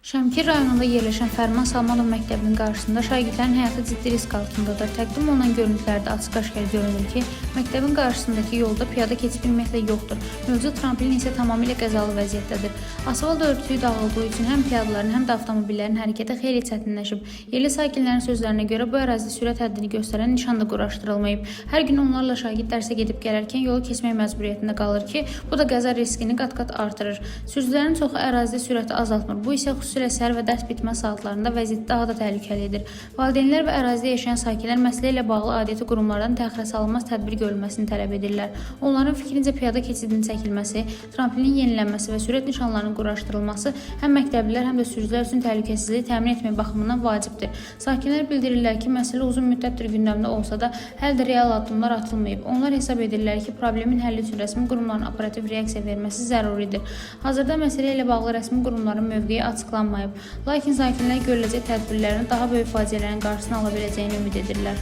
Şəmkir rayonunda yerləşən Fərman Salmanov məktəbinin qarşısında şagirdlərin həyatı ciddi risk altındadır. Təqdim olunan görüntülərdə açıq-aşkar görünür ki, məktəbin qarşısındakı yolda piyada keçid ümumiyyətlə yoxdur. Mövcud tramplin isə tamamilə qəzalı vəziyyətdədir. Asfalt örtüyü dağıldığı üçün həm piyadaların, həm də avtomobillərin hərəkəti xeyli çətinləşib. Yerli sakinlərin sözlərinə görə bu ərazidə sürət həddini göstərən nişan da quraşdırılmayıb. Hər gün onlarla şagird dərsə gedib gələrkən yolu keçmək məcburiyyətində qalır ki, bu da qəza riskini qat-qat artırır. Sürücülərin çoxu ərazidə sürəti azaltmır. Bu isə xüsusilə səhər və dərs bitmə saatlarında vəziyyəti daha da təhlükəli edir. Valideynlər və ərazidə yaşayan sakinlər məsələ ilə bağlı aidiyyəti qurumlardan təxirə salınmaz tədbir görülməsini tələb edirlər. Onların fikrincə piyada keçidinin çəkilməsi, tramplinin yenilənməsi və sürət nişanlarının quraşdırılması həm məktəblilər, həm də sürücülər üçün təhlükəsizliyi təmin etmək baxımından vacibdir. Sakinlər bildirirlər ki, məsələ uzun müddətdir gündəmdə olsa da, hələ də real addımlar atılmayıb. Onlar hesab edirlər ki, problemin həlli üçün rəsmi qurumların operativ reaksiya verməsi zəruridir. Hazırda məsələ ilə bağlı rəsmi qurumların mövqeyi açıqlanmayıb. Lakin sakinlər görüləcək tədbirlərin daha böyük faciələrin qarşısını ala biləcəyini ümid edirlər.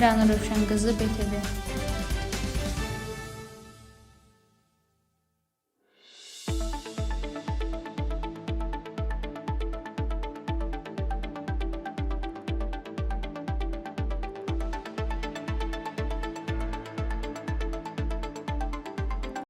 Rəna Rövşən qızı, BTV.